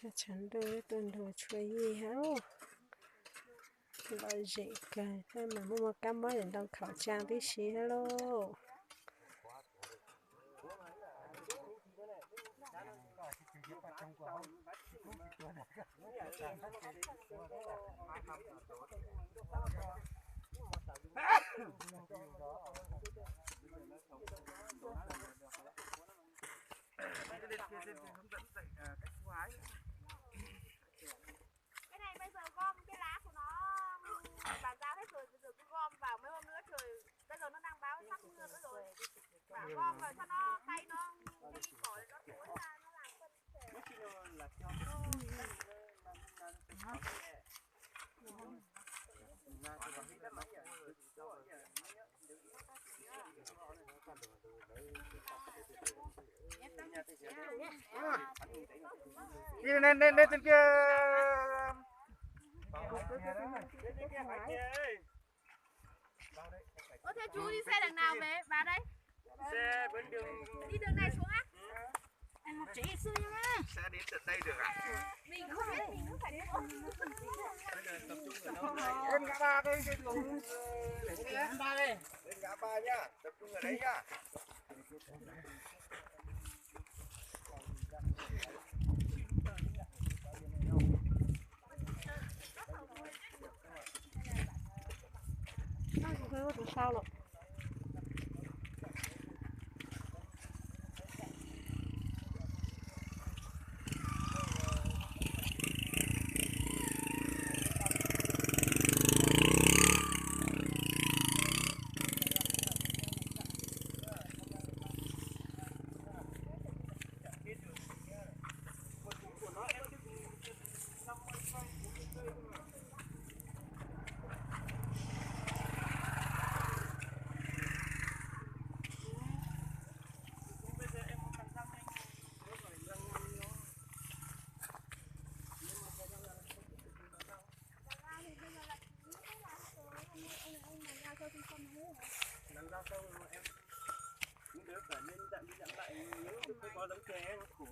Tshav ntuj tuaj nrog tshuaj yij hab. Lom zem kawg, mas muaj muaj kab mob ntoo khaum tsaa tib si hab lauj. Cái này bây giờ gom cái lá của nó, bà giao hết rồi, bây giờ cứ gom vào, mấy hôm nữa trời, bây giờ nó đang báo sắp mưa nữa rồi. Bà gom vào cho nó, tay nó, cái cỏ nó thối ra, nó làm phân. Ơ, thế chú đi xe đằng nào về? Bà đây. Đi đường này xuống á? Anh một chỉ xui nha. Xe đến tận đây được à? Mình không biết mình cứ phải đi. Em ngã ba đây, em ngã ba đây. Em ngã ba nhá, tập trung ở đây nhá. Sau lawm. Nắng giao thông em cũng đỡ phải nên dặn đi dặn lại, nếu không có đống chè em khổ.